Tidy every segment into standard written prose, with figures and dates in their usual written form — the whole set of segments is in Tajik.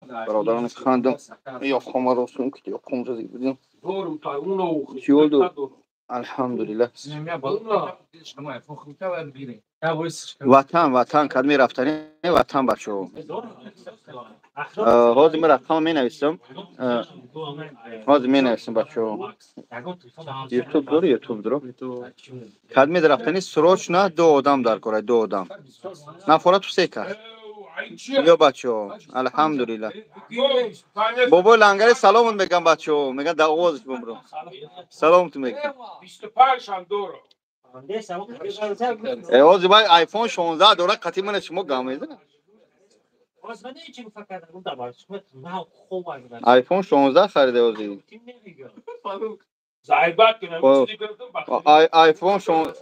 Бародарон, хандам, ёқома ростум ки ёқом зазик будем. Чӣ олду? Алҳамдулиллаҳ. Ватан, ватан, кадми рафтани ватан, бачаҳо. Ҳозир ман рақама менависам. Ҳозир менависам, бачаҳо. Ютуб дорӣ, ютуб дорӣ. Кадми рафтани срочно ду одам дар кора, ду одам. Нафорату се кас. Ё бачаҳо, алҳамдулиллаҳ. Бобои Лангари саломат мегам, бачаҳо. Меган дар овозаш бумро. Саломат мегам. Э, ҳозир бай iPhone 16 дора, қати мана шумо гам мезанад. iPhone 16 харида ҳозир. iPhone 16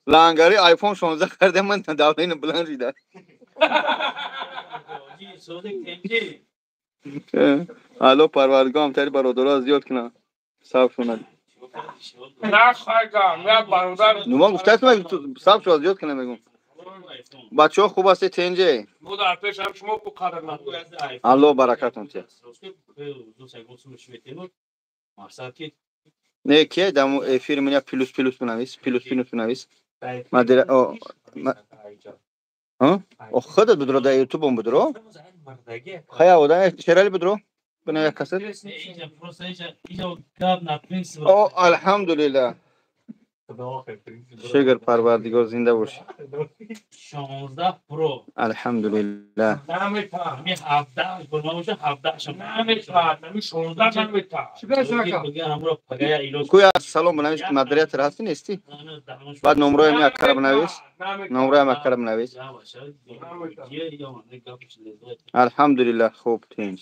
Лангари iPhone 16 харида, ман давлени буланд шида. Алло, Парвардигор тари бародаро зиёд кунад. Сабр шунад. Ну ман гуфтаам, сабр шуд, зиёд кунам мегум. Бачаҳо, хуб ҳастед, тенҷе? Алло баракатон тия. Не, ки даму эфир меня плюс плюс бинавис, плюс плюс бинавис. Мадира о ҳа? О, худат будро, дар ютубом будро? Хая одам Шерали будро? Бина як касат. О, алҳамдулиллаҳ. Шукр, Парвардигор, зинда бошӣ. 16 Pro. Алҳамдулиллаҳ. Куя салом бинавис, модератор ҳастӣ, нестӣ? Баъд номроям яккара бинавис. Номроям яккара бинавис. Алҳамдулиллаҳ, хуб, тинҷ.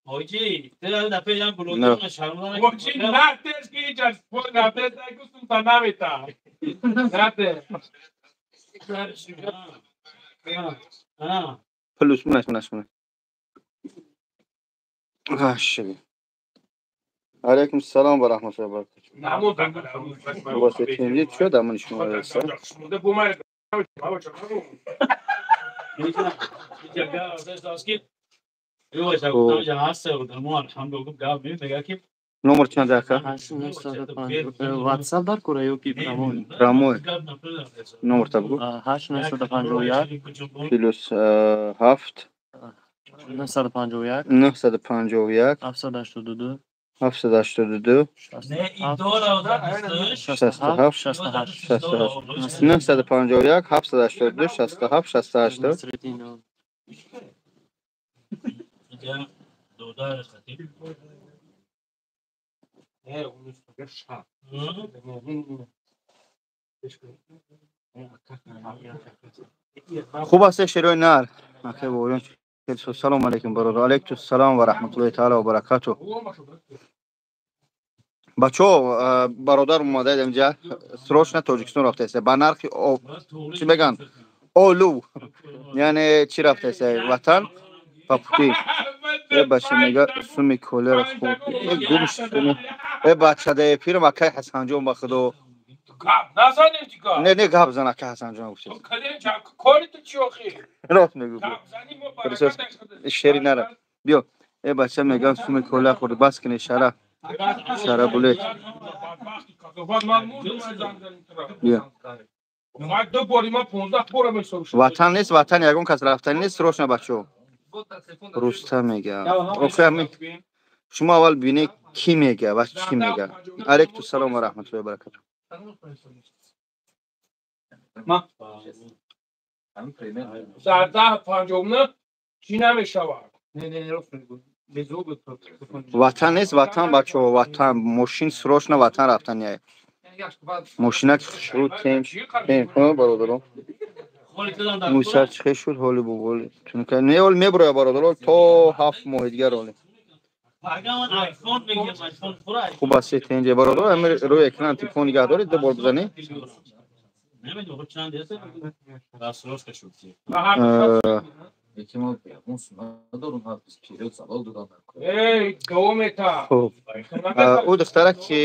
Оҷи, ту дафъа ям блогер шармона. Оҷи, натес ки иҷаз, натес нагустум та намета. Натес. Плюс мунаш, мунаш, мунаш. Аши. Алейкум салом ва раҳматуллоҳи ва баракатуҳ. Васе тинҷ чӣ дамани шумо аст? Номер чанд, ака? WhatsApp дар кора ё ки прямой? Прямой. Номер та бугу. 8951. Плюс 7. 951. 951. 782. 782. 67. 68. 68. 951 782 67 68. Хуб аст, шерои нар. Салом алейкум, бародар. Алейкум салом ва раҳматуллоҳи таала ва баракатуҳ. Бачаҳо, бародар омадаед инҷа, срочно Тоҷикистон рафтааст. Ба нархи чӣ мегӯянд? Олу. Яъне чӣ рафтааст? Ватан ба пути. Э, бача, мега суми колера хуб. Э, гум шуд. Э, бача, да эфирам акай Ҳасанҷон, ба худо. Гап назанем дигар. Не, не, гап зан, акай Ҳасанҷон гуфтед. Кори ту чӣ охи? Рост мегӯ. Шери нара. Биё. Э, бача, меган суми кола хӯрд, бас кунед, шара. Шара булет. Биё. Ватан нест, ватан ягон кас рафтани нест, срочно, бачаҳо. Рустам мега. Охи ҳамин шумо аввал бинед, кӣ мега ва чӣ мега. Алейкум салом ва раҳматуллоҳи ва баракатуҳ. Дар 10:59 чӣ намешавад? Ватан нест, ватан, бачаҳо, ватан, мошин срочно ватан рафтани. Мошинак хушрӯ, тинч, тинч, бародарон. Мӯйсар чӣ шуд ҳоли боболи? Не, ҳол меброя, бародарон, то 7 моҳи дигар ҳоле. Хуб аст, тинҷе, бародар, ҳамин рӯи экран телефон нигаҳ доред, ду бор бизанед. Хуб, ӯ духтара ки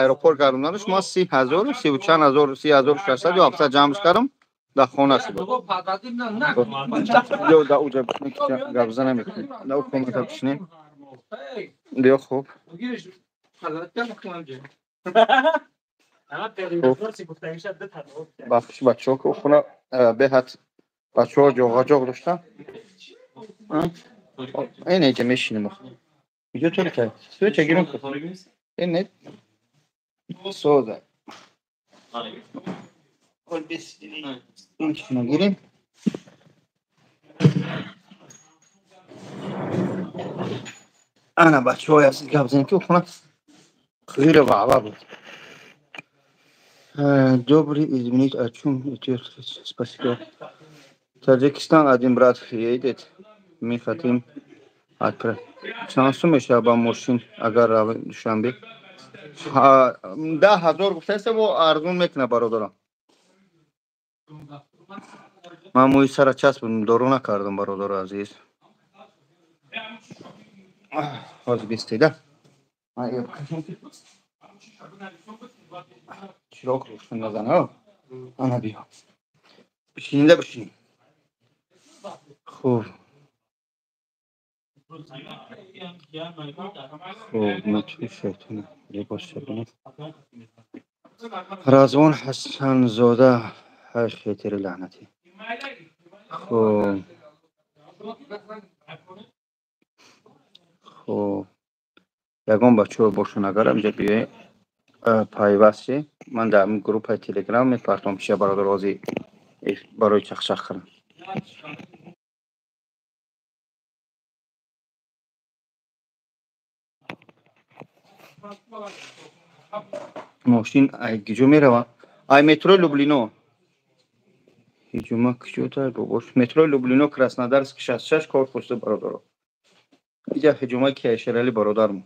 аэропорт гардонданаш, ман 30 ҳазору сиву чанд ҳазор, 30 600 ё 700 ҷамъш кардам. Дар хона аст. Биё да уҷа гап зана мекунем. Да у комната бишинем. Биё, хуб. Бахши бачаҳо, ки хона беҳад бачаҳо ҷоғаҷоғ доштан. Ин иҷа мешинем. Иҷо торика. Свеча гирем. Ин не. Соза. Гирем. Ана бачаҳои азиз, гап занем, ки хона ғиру ғава буд. Добрый, извините, о чем идет? Спасибо. Таджикистан один брат едет. Мы хотим отправить. Чанд сум мешавад ба мошин, агар равем Душанбе? 10 000 гуфтаеста, бо арзон мекуна, бародарам. Ман мӯи сара часпидам, дору накардам, бародару азиз. Ҳозир бистеда. Чироқ рӯшан назана. Ана биё. Бишинда, бишин. Хуб. Хуб, натуи шайтона либос шабона. Развон Ҳасанзода, ҳай хетери лаънатӣ. Хуб. Хуб. Ягон бачаҳо бошанд, агар инҷа биёед, пайваст шед. Ман дар ҳамин группаи Телеграм мепартом чия, бародар, ҳозир барои чахчах кунам. Мошин ай киҷо меравад? Ай метрои Люблино. Ҳиҷума киҷота бобош? Метрои Люблино, Краснодарск 66, корпус 2, бародаро. Иҷа ҳиҷума ки Шерали бародармо.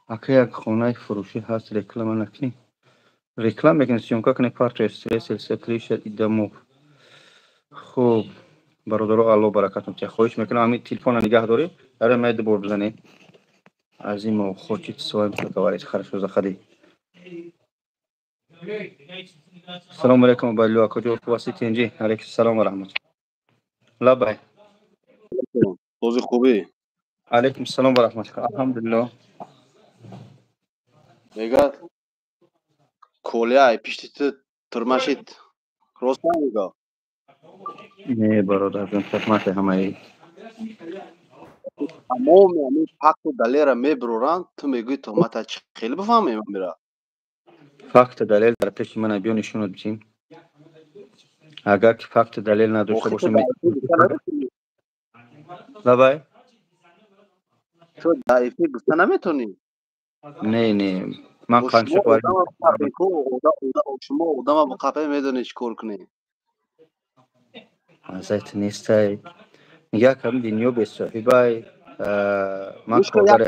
Ака, як хонаи фурӯшӣ ҳаст, реклама накунӣ? Реклама мекунем, съёмка кунем, партия стресс, крыша и домов. Хуб, бародаро, Аллоҳ баракатон тиҳад. Хоҳиш мекунам, ҳамин телефонро нигаҳ доред, дар май ду бор бизанед. Азимов хочет с вами поговорить. Хорошо, заходи. Салому алейкум, Убайдулло акаҷон, хуб ҳастед, тинҷӣ? Алейкум салом ва раҳмат. Лаббай. Бози хубӣ? Алейкум салом ва раҳмат. Алҳамдулиллоҳ. Мегӯяд, Коля ай пишти ту турмашид. Рост мега? Не, бародарҷон, хидмати ҳамаи. Тамоми ҳамин факту далелра мебуроранд, ту мегӯӣ туҳмата. Чӣ хеле бифаҳмем амира? Факту далел дар пеши мана, биё нишонат бидим. Агар ки факту далел надошта бошам, лабай. Ту дар эфир гуфта наметонӣ? Не, не, ман қанча Шумо одама бо қапе медонед чӣ кор кунед. Азайт нестай. Нигоҳ кардам, дунё бесоҳибай. Ман коргари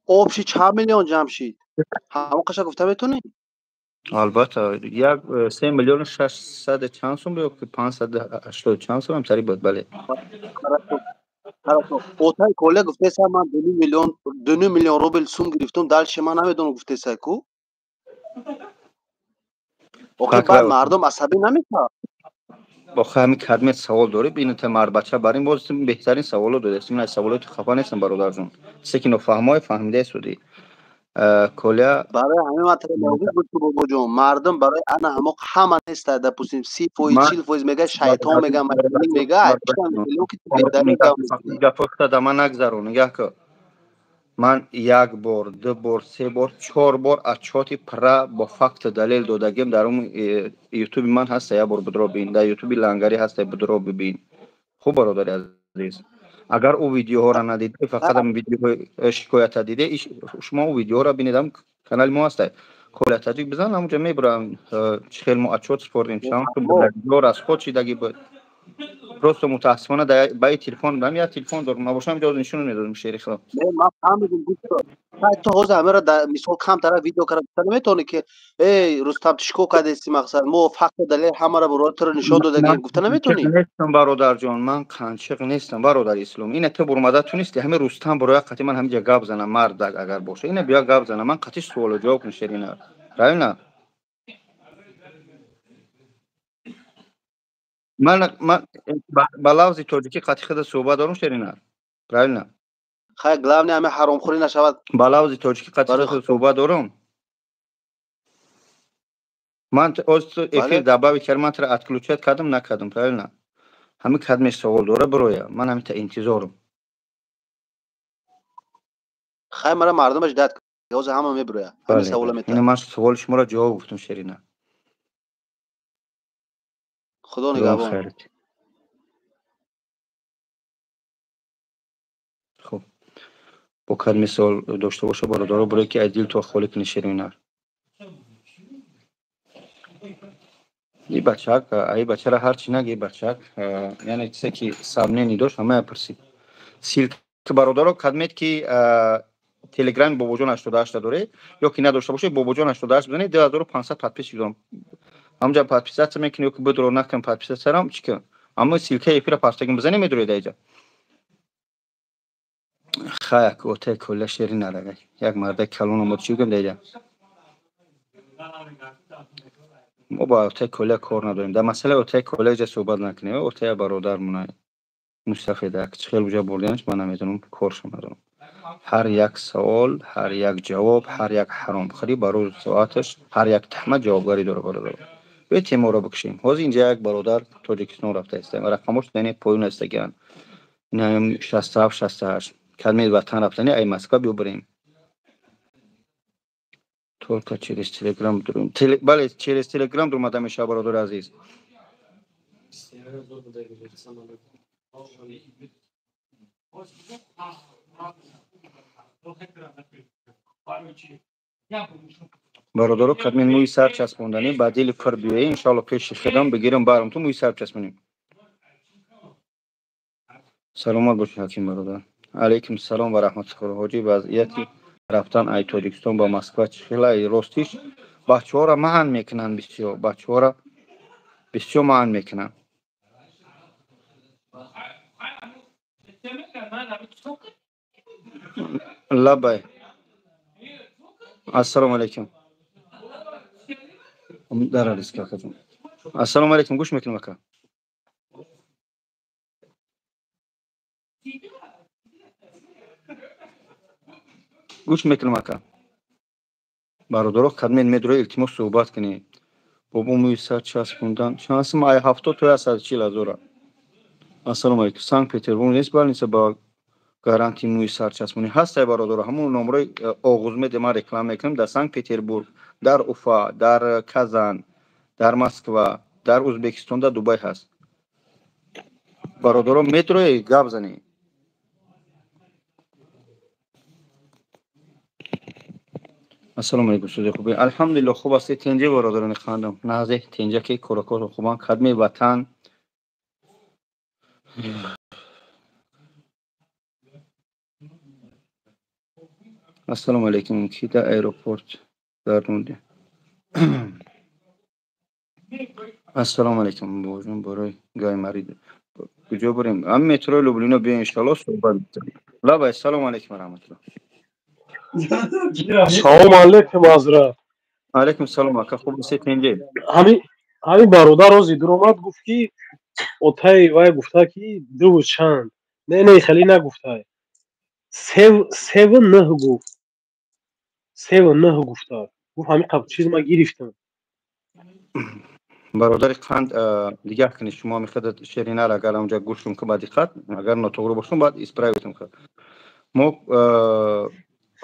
Общий чанд миллион ҷамъ шид? Ҳамон қаша гуфта метонӣ? Албатта, як 3 миллиону 600 чанд сум ё 580 чанд сум ҳамтари буд, бале. Отаи Коля гуфтеса, ман 2,5 миллион, 2,5 миллион рубл сум гирифтум, дальше ман намедонам, гуфтеса ку. Охир баъд мардум асабӣ намешавад? Охи, ҳамин кадмет савол дорӣ, бината мардбача бар ин боз беҳтарин саволо додааст. Ман аз саволоти хафа нестам, бародарҷон. Чизе ки нофаҳмое фаҳмидае судӣ. Коля Барои ҳамин ман буд, бобоҷон, мардум барои ана ҳамо ҳама неста, допустим, 30%, 40% мега, шайтон мега, мега. Гапота да ман нагзарон, нигаҳ ку. Ман як бор, ду бор, се бор, чор бор отчёти пурра бо факту далел додагим. Дар он ютуби ман ҳаста, як бор будро бин, дар ютуби Лангарӣ ҳаста, будро бибин. Хуб, бародари азиз, агар ӯ видеоҳоро надида, фақат ам видеоҳои шикоята диде, шумо ӯ видеоҳоро бинед, ам канали мо ҳаста, Коля Таҷик бизан, ҳамонҷо мебурам, чӣ хел мо отчёт супордем, чанд расход шидаги буд. Просто мутаассифона ба и телефон дам, як телефон дорам, набошам иҷоза нишон медодам, шери худо. Ман фаҳмидим. Ту ҳозир ҳамаро мисол камтара видео карда гуфта наметавонӣ, ки эй Рустам, ту чикор кардеси, мақсад мо факту далел ҳамаро барои туро нишон додагем, гуфта наметавонӣ? Нестам, бародарҷон, ман қанчиқ нестам, бародари ислом. Ина ту бурмада ту нести, ҳамин Рустам барои қати ман ҳаминҷа гап занам, мардак агар боша, ина биё гап занам, ман қатиш суолу ҷавоб кун, шерина, правильно? Ман ба лафзи тоҷикӣ қатъи худа суҳбат дорум, Шерина. Правильно? Хай, главное ҳаме ҳаромхӯрӣ нашавад. Ба лафзи тоҷикӣ қатъи худа суҳбат дорум. Ман эфир добавить кардам, ман тра отключать кардам, накардам, правильно? Ҳамин кадмеш савол дора бироя. Ман ҳамин та интизорум. Хай, мара мардумаш дад. Ҳозир ҳама мебироя. Ҳамин савола метавад. Ина ман саволи шуморо ҷавоб гуфтам, Шерина. Худо нигаҳбон. Хуб. Бо кадме савол дошта боша бародаро, барое ки аз дил то холӣ кунӣ, Шерина. И бачак, ай бачара ҳар чи наги бачак, яъне чизе ки сомнение дошт, ҳамая пурсид. Ссылка бародаро кадмед ки Телеграми Бобоҷон 88 доред ё ки надошта бошед, Бобоҷон 88 бизанед, 2500 подписчик дорам. Ҳамҷа подписаться мекунӣ ё ки бидро накун подписаться чӣ кун. Аммо ссылка эфира пастагим бизанед, медуред айҷа. Хай, отай колля Шерина рага. Як марда калон омад, чӣ гӯям даиҷа? Мо ба отай колля кор надорем. Дар масъалаи отай колля иҷа суҳбат накунем. Отая бародармона мустафеда. Чӣ хел уҷа бурданаш ман намедонам, коршо надорам. Ҳар як савол, ҳар як ҷавоб, ҳар як ҳаромхӯрӣ ба рӯзу соаташ, ҳар як таҳмат ҷавобгарӣ дора бародар. Биёед темаро бикушем. Ҳозир инҷа як бародар Тоҷикистон рафта истаем. Рақамош яъне поён истагианд. Инам 67 68. Кадме ватан рафтани ай Москва биё бирем. Только через Телеграм. Бале, через Телеграм дурмада мешава, бародари азиз. Бародаро, кадме мӯи сар часпонданӣ ба дили пур биёе, иншоалло пеши худам бигирам барам ту мӯи сар часпонем. Саломат бошед, ҳаким бародар. Алайкум салом ва раҳматуллоҳ. Ҳоҷӣ, вазъияти рафтан ай Тоҷикистон ба Москва чӣ хел ай? Ростиш бачаҳоро маҳан мекунанд бисёр, бачаҳоро бисёр маҳан мекунанд. Лабай. Ассалому алайкум. Дар ризқ акаҷон. Ассалому алайкум, гӯш мекунам ака. Гӯш мекунам ака. Бародаро, кадмен медура, илтимос суҳбат кунед. Бобо мӯи сар часпондан. Чанд сум? Ай 70 то 140 ҳазора. Ассалому алайкум. Санкт Петербург нест больница ба гарантии мӯи сар часпонӣ? Ҳаст ай бародаро, ҳамон номрои Оғузмед ман реклама мекунам дар Санкт Петербург, дар Уфа, дар Казан, дар Москва, дар Узбекистон, дар Дубай ҳаст. Бародаро, метрои гап занед. Ассалому алайкум, суди хубе. Алҳамдулиллоҳ, хуб ҳастед, тенҷа бародарони хандам. Назе тенҷа ки коракор хубан, кадме ватан. Ассалому алайкум, ки дар аэропорт гардонде. Ассалому алайкум, бобоҷон, барои гаймарид. Куҷо бурем? Ҳам метрои Люблино биё, иншоаллоҳ суҳбат мекунем. Лабай, ассалому алайкум ва раҳматуллоҳ. Салом алейкум, ҳазрат. Алейкум салом, ака, хуб ҳастед, тенҷе? Ҳамин бародар рози дуромад, гуфт ки отаи вай гуфта ки дуву чанд. Не, не, хеле нагуфта. Севу нӯҳ гуфт. Севу нӯҳ гуфта. Гуфт ҳамин қабл чиз ман гирифтам. Бародари қанд, дигар кунед, шумо мехоҳед Шеринара агар онҷа гӯшум ки ба диққат, агар нотоғрӣ бошам, баъд исправитам кунед. Мо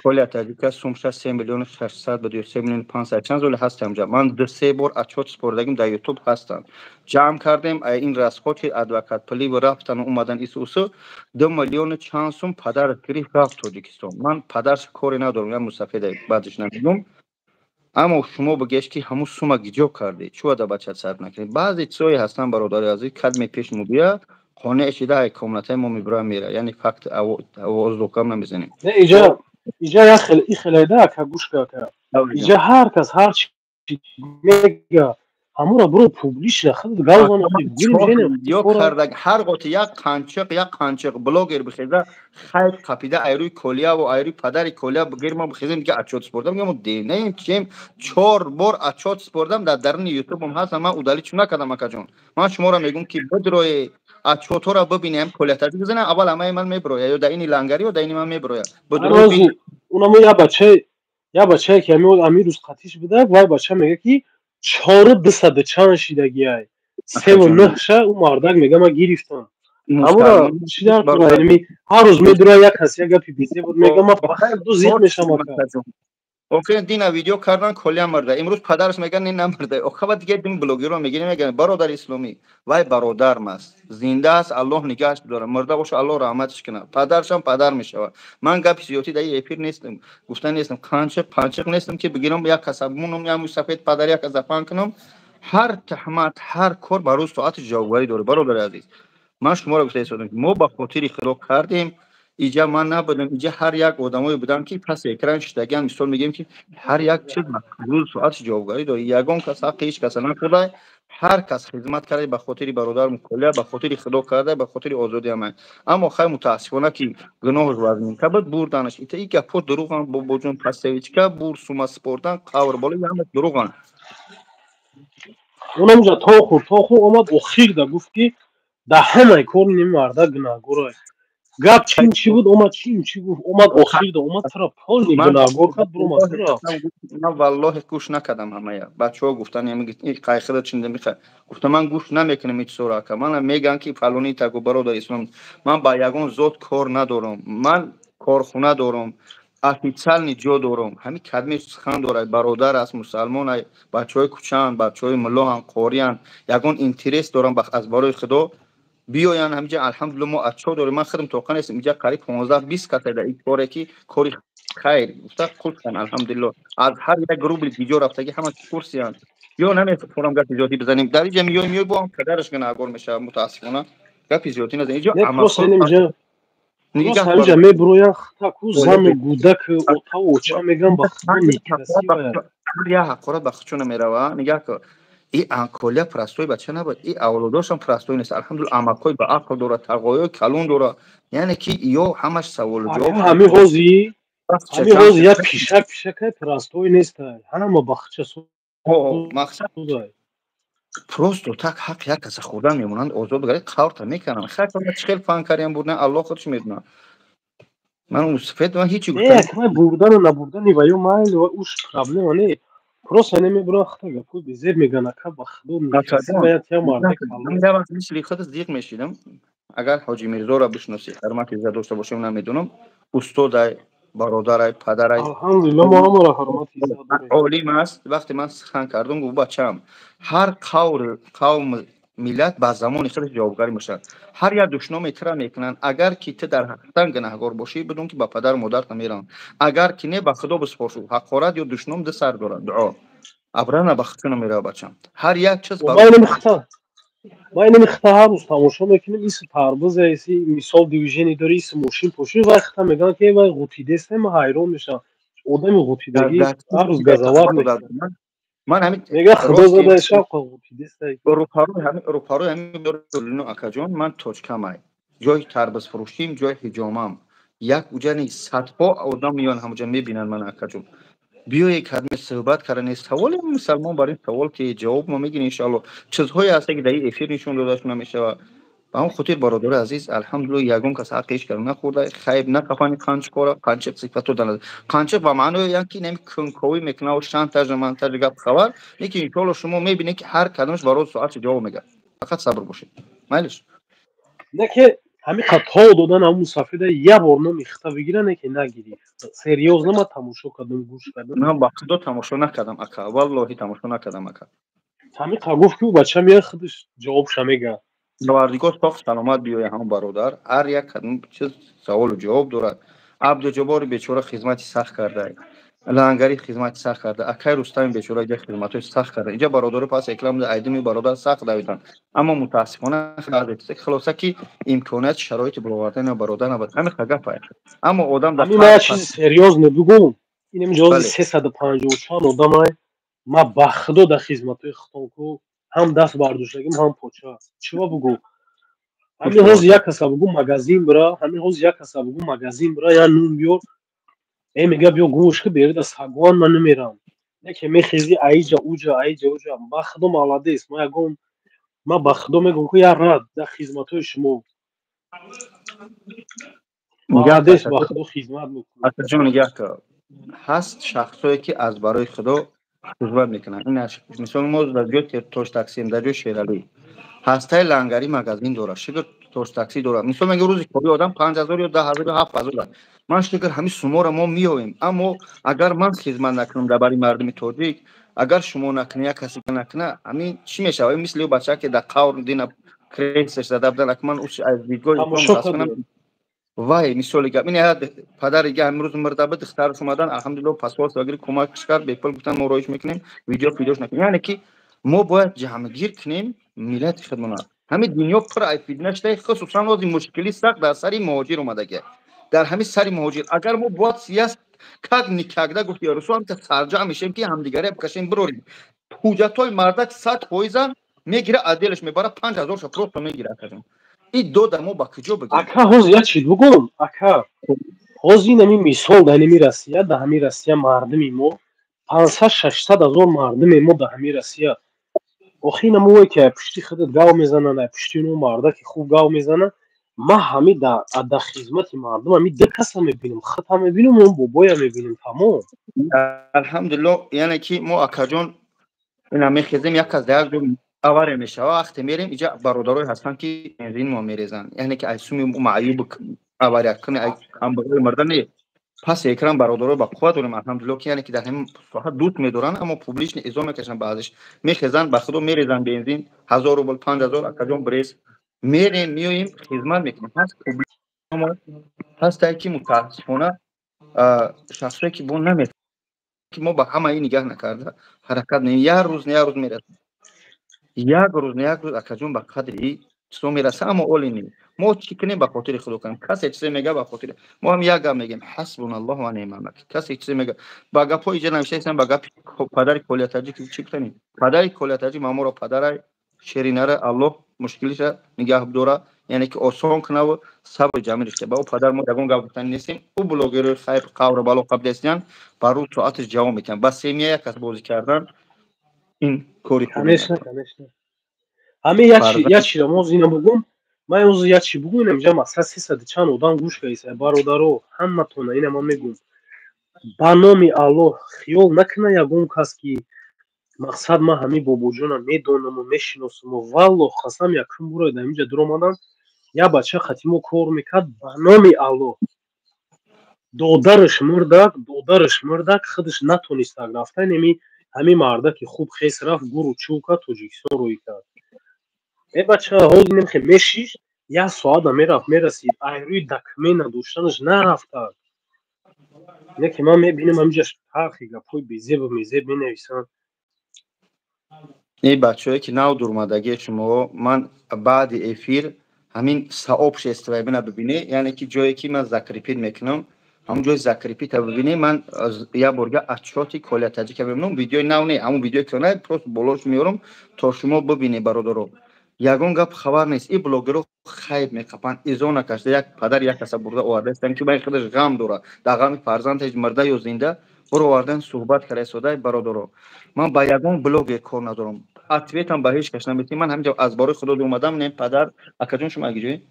Коля таҷика сумша 3 миллиону 600 ба 3 миллиону 500 чанд золи ҳастам ҷа. Ман 2-3 бор отчёт спордагим дар YouTube ҳастам. Ҷамъ кардем ин расходи адвокат пули ва рафтан омадан ису усу 2 миллиону чанд сум падар гирифт рафт Тоҷикистон. Ман падарш коре надорам, я мусафеда баъдиш намедонам. Аммо шумо бигеш ки ҳамун сума гиҷо кардед, чӯ да бача сарф накунед. Баъзе чизҳое ҳастанд бародари азиз, кадме пеш мубия қонеъ шида ай комнатаи мо мебироя мера. Яъне факт овоз докам намезанем. Не, иҷа иҷа як хел и хелайда ака, гӯш ка ака. Иҷа ҳар кас ҳар чи мега, Ҳамура буро публично худ гавзан. Ё карда ҳар готи як қанчиқ, як қанчиқ блогер бихеза, хайр қапида айрӯи колия ва айрӯи падари колия бигир, мо бихезем, дига отчёт спордам, мо денаем чием. Чор бор отчёт спордам, дар даруни ютубам ҳаст, ман удалить чун накардам. Акаҷон, ман шуморо мегӯм, ки бидрои отчётҳоро бибинем, колиятаҷи бизанам, аввал ҳамаи ман мебироя, ё да ини лангари, ё да ини ман мебироя. Унамо я бачае ки ами рӯз қатиш буда, вай бача мега, ки чору дусаду чанд шидагиай, севу нӯҳша ӯ мардак мега, ман гирифтам. Ҳамура чӣ дар ҳар рӯз медура, як кас як гапи безе буд мега, ман ду зиқ мешам, ака. Охир дина видео кардан, колия мурда, имрӯз падараш меган, не, намурда. Охава дига дин блогерро мегирем, меган, бародари исломӣ, вай бародарм аст, зинда аст, Аллоҳ нигаҳаш бидорад, мурда боша, Аллоҳ раҳматаш кунад, падаршам падар мешавад. Ман гапи зиёдӣ дар эфир нестам, гуфта нестам, қанчиқ панчиқ нестам, ки бигирам, як каса бимонам, як мӯйсафед падар як каса пан кунам. Ҳар таҳмат, ҳар кор ба рӯз соати ҷавобгарӣ дорад. Бародари азиз, ман шуморо гуфта истодам, ки мо ба хотири худо кардем. Иҷа ман набудам, иҷа ҳар як одамое будам, ки паси экран шидагиан. Мисол мегӯем, ки ҳар як чиз рӯз соати ҷавобгарӣ дорад. Ягон кас ҳаққи ҳеҷ каса нахӯрда, ҳар кас хизмат карда, ба хотири бародарам Колия, ба хотири худо карда, ба хотири озодӣ ҳама. Аммо хай, мутаассифона, ки гуноҳш вазнинка буд, бурданаш. Ита и гапҳо дурӯған, бобоҷон. Пасевичка бур, сума спордан, қавр боло, ҳама дурӯған. Унамҷа то хӯр, то хӯр омад, охир да гуфт, ки да ҳамаи кор ним марда гунаҳгорай. Гап чин чӣ буд, омад, чин чӣ гуфт, омад, охир да омад, тара полный гунаҳгор кард, буромад тура. Ман валлоҳи гӯш накардам. Ҳамая бачаҳо гуфтан, қайхида чинда миха гуфта, ман гӯш намекунам ҳеҷ сура, ака. Мана мегӯям, ки фалони таго, бародари ислом, ман ба ягон зот кор надорам, ман корхона дорам, официальный ҷо дорам. Ҳамин кадми сухан дорад, бародар аст, мусалмон, бачаҳои кӯчаанд, бачаҳои муллоҳанд, қорианд, ягон интерес дорам, аз барои худо биёянд ҳамиҷа. Алҳамдулилла, мо отчёт дорем. Ман худам тоқа нестам, инҷа қариб 15-20 каса дар ин коре, ки кори хайр гуфта қулшанд. Алҳамдулилло, аз ҳар як рубли биҷо рафтагӣ ҳама курсиянд. Ё намефурам гапи зиёдӣ бизанем дар инҷа, миёй, миёй, бо ҳам падараш гунаҳгор мешавад. Мутаассифона, гапи зиёдӣ назанем инҷо. Ҳамиҷа мебуроян, хатаку зану гудак, отаву оча меган, ба худо некрасивая. Як ҳақорат ба худшо намерава. Нигаҳ кун, и Колия простой бача набуд, и авлодошам простой нест. Алҳамдулилла, амакҳои ба ақл дорад, тағоёи калон дорад, яъне ки ё ҳамаш саволу ҷавоб. Ҳами ҳози як пишак пишакай простой нестай, ҳама бахча. Мақсад, просто так ҳақ як каса хӯрдан мемонанд, озод бигаред, қаврта мекунанд. Хайр, чӣ хел фан кардиам, бурдан, Аллоҳ худш медонад. Ман сафед, ман ҳечи гуфтам. Бурдану набурдани ва ё майл ва уш проблема не, просто намебурам, хата гапҳои безеб меган, ака, ба худо. Мисли худ зиқ мешидам, агар Ҳоҷи Мирзоро бишносӣ, ҳурмати иззат дошта бошем, намедонам, устодай, бародарай, падарай. Алҳамдулилла, мо ҳамаро ҳурмати иззат дорем. Олим аст. Вақте ман сухан кардам, гуфт: «Бачаам, ҳар қавм, миллат ба замони худаш ҷавобгарӣ мешавад. Ҳар як душноме тира мекунанд, агар ки ту дар ҳақиқатан гунаҳгор бошӣ, бидон, ки ба падару модарта мераванд, агар ки не, ба худо биспор. Шу ҳақорат ё душном ду сар дорад, дуо абрана ба худшона мерава, бачам, ҳар як чиз.» Ма инами хита ҳар рӯз тамошо мекунем, иси тарбуза, иси мисол движение дори, иси мошин пошин, вай хита мегӯянд, ки вай ғутидеста. Ма ҳайрон мешавам, одами ғутидагӣ ҳар рӯз газават мекунад. Ман ҳамин мега, худо зада шавқа ғутидеста. Рӯпарои ҳамин, акаҷон, ман точкамай, ҷои тарбузфурӯшим, ҷои ҳиҷомам, як уҷани садҳо одам меоянд, ҳамуҷа мебинанд ман. Акаҷон, биёе, кадме суҳбат кардани саволи мусалмон, бар ин савол ки ҷавоб мо мегирем, иншоалло. Чизҳое ҳаста, ки дар ин эфир нишон дода намешавад. Ба ҳамон хотир, бародари азиз, алҳамдулилла, ягон кас ҳаққи ҳеҷ кас нахӯрда. Хайб накафани қанчикора, қанчиқ сифату дана, қанчиқ ба маънои як ки нами кунковӣ мекунаву шантажа мантаж, гап хабар лекин иншоалло шумо мебинед, ки ҳар кадомаш барои соатши ҷавоб мегӯяд. Фақат сабр бошед, майлиш. Не ки ҳамин қад то додан, ҳамун сафеда як бор номи хита бигира, не ки нагирифт. Серьёзно, ман тамошо кардам, гӯш кардам. Ман ба худо тамошо накардам, ака, валлоҳи, тамошо накардам, ака. Ҳамин қа гуфт, ки ӯ бача меяд, худаш ҷавобша мега. Парвардигор соқ саломат биёя ҳамон бародар. Ҳар як чиз саволу ҷавоб дорад. Абдуҷабори бечора хизмати сахт карда, лангари хизмати сахт карда, акай Рустами бечора иҷа хизматҳои сахт карда, инҷа бародари пас экран айдими бародар сахт давиданд. Аммо мутаассифона, хулоса, ки имконият, шароити баровардани бародар набуд. Ҳамин гапа, аммо одам дар ҳамин. Ман чизи серьёзно бигӯм, инам ҷози 350 чанд одамай. Ма ба худо дар хизматҳои худтон ку ҳам даст бардоштагим, ҳам поча. Чива бугӯ? Ҳамин ҳозир як каса бугӯ магазин бира, ҳамин ҳозир як каса бугӯ магазин бира, я нун биёр, э мега биё гӯш ки берида сагуан, ман намерам. Яке мехези аиҷа уҷа, аиҷа уҷа. Ба худо молодец. Ма ягон ма ба худо мегӯм ку я рад дар хизматҳои шумо. Молодец, ба худо хизмат мекунӣ. Акаҷон, нигоҳ кун, ҳаст шахсое ки аз барои худо хизмат мекунанд. Ин мисол мо дар ҷои Тош таксим, дар ҷои Шералӣ ҳастаи лангари магазин дорад, шукр, Тош таксӣ дорад. Мисол мега рӯзи кори одам 5000 ё 10 000 ё 7000 аст. Ман шукр, ҳамин суморо мо меёвем, аммо агар ман хизмат накунам дар бари мардуми тоҷик, агар шумо накунӣ, як касе накуна, ҳамин чӣ мешавад? Мисли ӯ бача ки дар қавр дина кресташ зада будан. Ман аз дидгоҳи вай мисоли гап ин падари га имрӯз мурда буд, духтараш омадан, алҳамдулилло, посольство гири, кӯмакш кард бепул. Гуфтан мо роиш мекунем, видео фидеош накунем. Яъне ки мо бояд ҷамъгир кунем миллати худмона. Ҳамин дунё пур ай фитна шуда, хусусан ҳозир мушкили сахт дар сари муҳоҷир омадагия. Дар ҳамин сари муҳоҷир агар мо бояд сияс как никогда гуфти Расул ҳамта сарҷамъ мешем ки ҳамдигаре бикашем, бирорем. Ҳуҷҷатҳои мардак 100%-ан мегира, отделаш мебара, 5000-ша просто мегира. Акаҷон, и дода мо ба куҷо бигирем? Ака, ҳозир як чиз бугӯм, ака. Ҳозир инами мисол дар ҳамин Россия, дар ҳамин Россия мардуми мо 500-600 ҳазор мардуме мо дар ҳамин Россия. Охи инамое ки пушти худат гав мезананд, пушти ино мардаки хуб гав мезананд. Ма ҳами дар хизмати мардум ҳами ду каса мебинам, худам мебинам, он бобоя мебинам, тамом. Алҳамдулилло, яъне ки мо, акаҷон, ина мехезем, як кас дар як ҷо авария мешава, вақте мерем иҷа бародарое ҳастанд ки бензин мо мерезанд, яъне ки ай суми маъюб авария куни, ай камбағали марда не, пас экран бародаро ба қувват дорем, алҳамдулилло, ки яъне ки дар ҳамин соҳа дӯст медоранд, аммо публично изо мекашанд. Баъзеш мехезанд, ба худо мерезанд бензин, 1000 рубл, 5000. Акаҷон, брез мерем, меоем, хизмат мекунем. Ҳаст ҳастае ки мутаассифона шахсое ки бо наме ки мо ба ҳамаи нигаҳ накарда ҳаракат не, як рӯз не, як рӯз мерасем, як рӯз не, як рӯз, акаҷон, ба қадри чизо мераса. Аммо оли не, мо чӣ кунем? Ба хотири худо кунем. Касе чизе мега, ба хотири мо ҳам як гап мегем: ҳасбуналлоҳ ва неъмал вакил. Касе чизе мега, ба гапҳои иҷа навиштаистам, ба гапи падари Колиятаҷик чӣ гуфтанем? Падари Колиятаҷик маморо, падарай шеринара Аллоҳ мушкилиша нигаҳ дора, яъне ки осон кунаву сабри ҷамил дошта ба ӯ падар. Мо ягон гап гуфтани нестем. Ӯ блогерои хайр қавра бало қабдестиян, ба рӯз соаташ ҷавоб метиҳанд. Ба семья як кас бозӣ кардан ин кори. Конечно, конечно. Ҳамин як чиро мо ина бугум, ман ҳозир як чи бугум. Инам ҷа масалан сесаду чанд одам гӯш кардиса. Бародаро, ҳаматона ина ман мегӯм: ба номи Аллоҳ, хиёл накуна ягон кас ки мақсад ман ҳамин бобоҷонам медонаму мешиносаму. Валлоҳ қасам, якум буро дар инҷа дуромадам, як бача хати мо кор мекард. Ба номи Аллоҳ, додараш мурдак, додараш мурдак, худаш натонистак рафтан. Еми ҳамин мардаки хуб хес рафт, гуру чӯ кард, Тоҷикистон рӯй кард. Э бача ҳозир немхе мешиш, як соата мерафт, мерасид. Айрӯи документ надоштанаш нарафтак. Яке ман мебинам ҳаминҷа ҳархи гапҳои безебу мезеб менависанд. Ин бачаҳое ки нав дурмадагии шумо, ман баъди эфир ҳамин сообщество бина бибине, яъне ки ҷое ки ман закрепить мекунам, ҳамон ҷои закрепить а бибине. Ман як борга отчёти Колия Таҷика мебинам, видеои нав не, ҳамон видеои кона просто болош меорам, то шумо бибине. Бародаро, ягон гап хабар нест. Ин блогеро хайб меқапанд, изо накашда як падар як каса бурда овардаистанд, ки баи худаш ғам дорад, дар ғами фарзандаш, мурда ё зинда, буро овардан, суҳбат карда истода. Бародаро, ман ба ягон блогер кор надорам, ответ ам ба ҳеҷ кас наметиҳам. Ман ҳаминҷо аз борои худо омадам. Не, падар, акаҷон, шумо агиҷои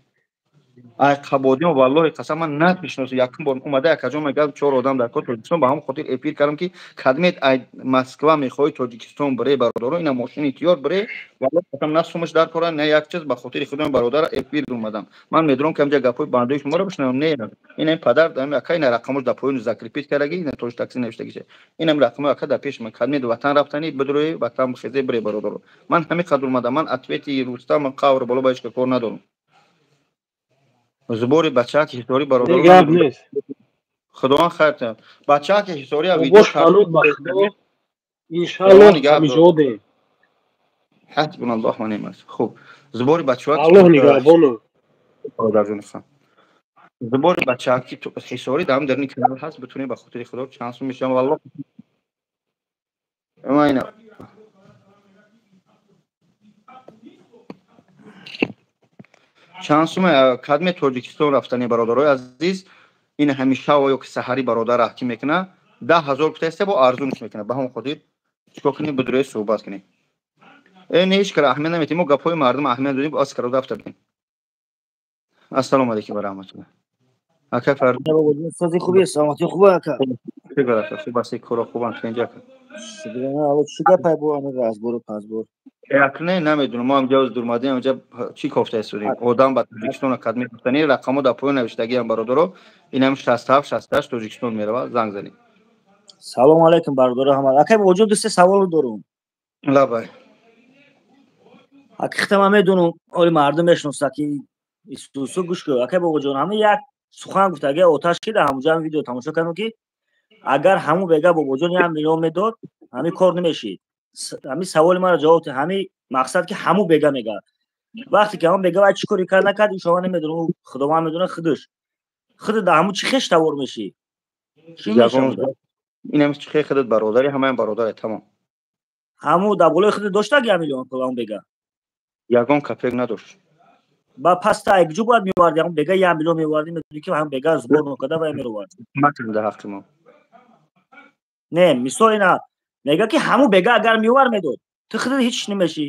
ай Қабодиён, валлоҳи қасам, ман намешиносам. Якум бор омада, акаҷон, мегӯяд чор одам дар кор Тоҷикистон. Ба ҳамон хотир эфир кардам, ки кадмет ай Москва мехоҳӣ Тоҷикистон бире, бародаро, ина мошини тиёр бире. Валлоҳи қасам, на сумаш дар кора, на як чиз. Ба хотири худои бародара эфир омадам. Ман медонам, ки ҳамҷа гапҳои бандаи шуморо бишнавам. Не, ина падар, ака, ина рақамош дар поёни закрепить кардаги, ина тоҷ такси навиштагиша, инам рақамои ака дар пеши ман. Кадмет ватан рафтанӣ бидрои, ватан бихезе, бире. Бародаро, ман ҳамин қадр омадам. Ман ответ и Рустам қавр боло ба ҳеҷ кор надорам. Зубори бачаки ҳисорӣ, бародаро, худованд хайр тиҳад. Бачаки ҳисорӣ. Иншаллоҳ ҳамиҷодем. Ҳасбуналлоҳ ва неъмал. Хуб, зубори бачаҳо. Аллоҳ нигаҳбону. Зубори бачаки ҳисорӣ дар дарни канал ҳаст, битунед ба хотири худо чанд сум мешавам, валлоҳ. Майна чанд сума кадме Тоҷикистон рафтани, бародарои азиз? Ин ҳамеша ё ки саҳари бародар раҳтӣ мекуна, 10 000 гуфтаиста, бо арзунш мекуна. Ба ҳамон хотир чикор кунем, бидурӯи суҳбат кунем. Не, ҳеҷ кара аҳамият наметем, мо гапҳои мардум аҳамият додем, аз каро рафта будем. Ассалому алайкум ва раҳматуллоҳ, ака Фард. Сози хуби, саломатӣ хуба, ака? Шукр, ака, хуб аст, кора хубам, тинҷ, ака. Чӣ гапай бо ами разбору пазбор? Акне намедонам, мо ҳамҷа дурмадем, ҳамҷа чӣ кофта истодем. Одам ба Тоҷикистон кадми рафтани, рақамо дар поён навиштагиам, бародаро, инам 67 68 Тоҷикистон меравад, занг занед. Салому алайкум, бародаро ҳама. Акай Бобоҷон, ду се савол дорум. Лабай. Ҳақиқата ман медонам, оли мардум мешиноса ки исусу. Гӯш кун, акай Бобоҷон, ҳама як сухан гуфт, агар оташ ки дар ҳамуҷа видео тамошо кардам, ки агар ҳамун бега Бобоҷон 1 миллион медод, ҳамин кор намешид. Ҳамин саволи маро ҷавоб. Ҳамин мақсад ки ҳамун бега мега, вақте ки ҳамун бега вай чӣ коре кард, накард, ишова намедонам, худованд медонад. Худаш худ дар ҳамун чӣ хеш тавор мешӣ? Чӣ мешавад? Инам чӣ хе худат бародари, ҳамаям бародаре, тамом. Ҳамун дар болои худат доштаг 1 миллион пул ҳамун бега? Ягон копейка надошт. Ба пас та якҷо бояд меоварди, ҳамун бега 1 миллион меоварди, медони ки ҳамун бега сбор мекарда вай меровард. Макун дар ҳаққи мо. Не, мисол ина мега ки ҳамун бега агар меовар, медод, ту худат ҳеҷ намешӣ,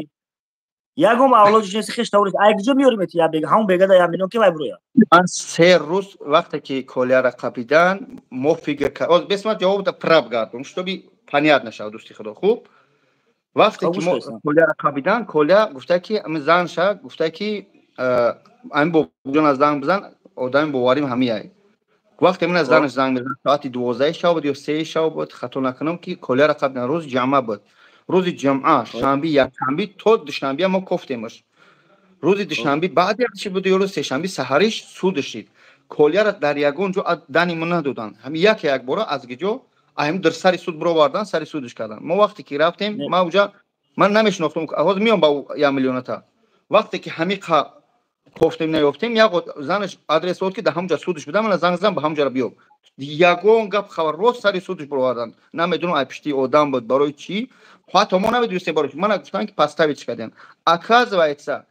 ягон авлодиш нест, хеш тавор айкҷо меёри, мети я бега, ҳамун бега да 1 миллион ки вай буроя. Ман 3 рӯз вақте ки Коляра қапидан, мо фикр бес, ман ҷавоб да прав гардум, чтобы понятно шавад, дӯсти худо. Хуб, вақте ки мо Коляра қапидан, Коля гуфта ки ами занша гуфта ки ами бобоҷон аз занг бизан, одами боварим ҳамияй. Вақте ман аз занаш занг мезанам, соати 12 шав буд ё 3 шав буд, хато накунам, ки Коляра қапидан, рӯзи ҷамъа буд, рӯзи ҷумъа, шанби, якшанби то душанбия мо кофтемаш. Рӯзи душанби баъди чи буд ё рӯзи сешанби саҳариш суд шид. Коляра дар ягон ҷо дани мо надоданд. Ҳами яке як бора аз гиҷо аҳим дар сари суд бировардан, сари судш кардан. Мо вақте ки рафтем, ман уҷа ман намешинохтам, ҳозир меом ба 1 миллионата. Вақте ки ҳами кофтем, наёфтем, як занаш адрес дод, ки дар ҳамҷа судш буда. Мана занг зан, ба ҳамҷара биёб. Ягон гап хабар, рост сари судш бировардан. Намедонам, ай пишти одам буд, барои чӣ, ҳатто мо намедонистем барои чӣ. Мана гуфтанд, ки подставить кардем. Оказывается,